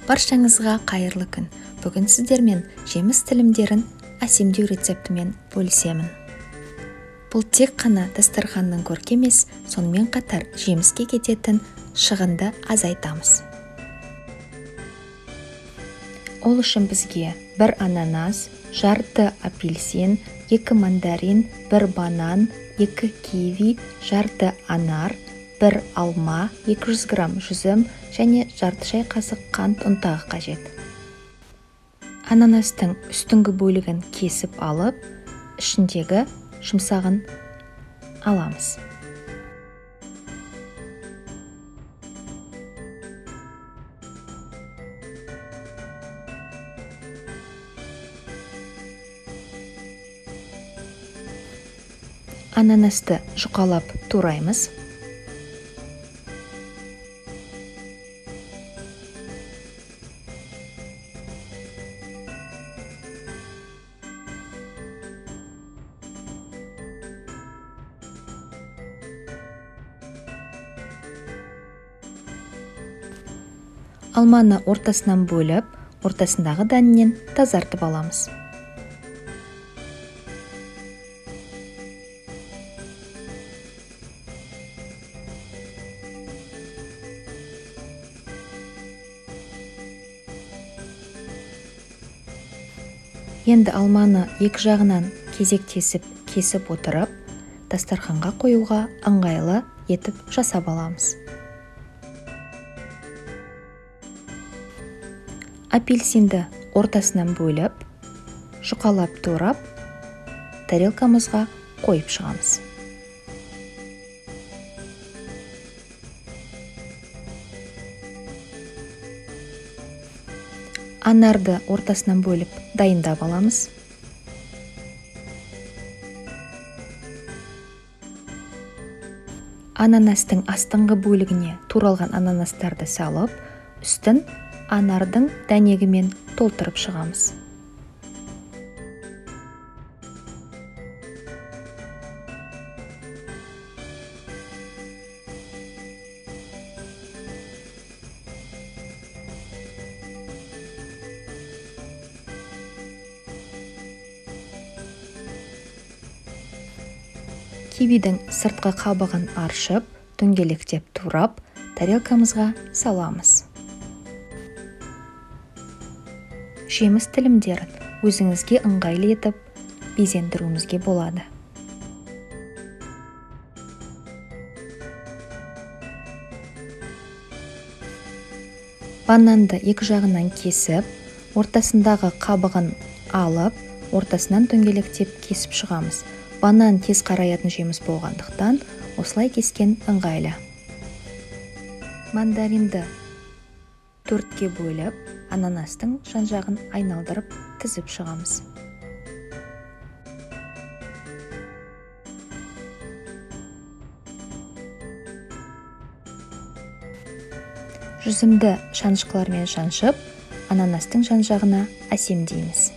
Баршаңызға қайырлы күн. Бүгін сіздермен жеміс тілімдерін әсемдеу рецептімен бөлісемін. Бұл тек қана дастарханның көркі емес, сонымен қатар жеміске кететін шығынды азайтамыз. Ол үшін бізге 1 ананас, жарты апельсин, 2 мандарин, 1 банан, 2 киви, жарты анар, 1 алма, 200 грамм жүзім және жарты шай қасық қант ұнтағы қажет. Ананастың үстіңгі бөлігін кесіп алып, ішіндегі жұмсағын аламыз. Ананасты жұқалап тураймыз. Алманы ортасынан бөліп, ортасындағы дәнінен тазартып аламыз. Енді алманы екі жағынан кезектесіп кесіп отырып, дастарханға қоюға ыңғайлы етіп жасап аламыз. Апельсинді ортасынан бөліп, жұқалап турап, тарелкамызға қойып шығамыз. Анарды ортасынан бөліп дайындап аламыз. Ананастың астыңғы бөлігіне туралған ананастарды салып, үстін анардың дәнегімен толтырып шығамыз. Кивидің сыртқы қабығын аршып, дөңгелектеп турап, тарелкамызға саламыз. Жеміс тілімдерін өзіңізге ыңғайлы етіп безендіруімізге болады. Бананды екі жағынан кесіп, ортасындағы қабығын алып, ортасынан дөңгелектеп кесіп шығамыз. Банан тез қараятын жеміс болғандықтан, осылай кескен ыңғайлы. Мандаринді 4-ке бөліп, ананастың жан-жағын айналдырып тізіп шығамыз. Жүзімді шанышқылармен шаншып, ананастың жан-жағына әсемдейміз.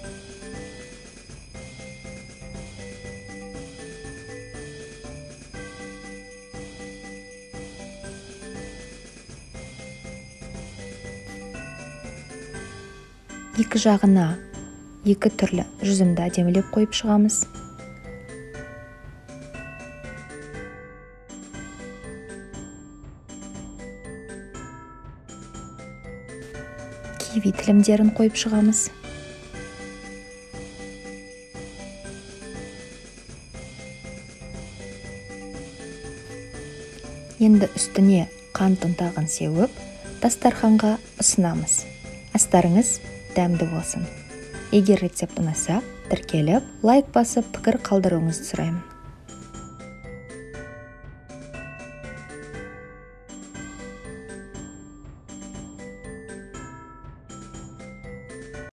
Екі жағына екі түрлі жүзімді әдемілеп қойып шығамыз. Киви тілімдерін қойып шығамыз. Енді үстіне қант ұнтағын сеуіп, дастарханға ұсынамыз. Астарыңыз дәмді болсын. Егер рецепт ұнаса, тіркеліп, лайк басып, пікір қалдыруыңызды сұраймын.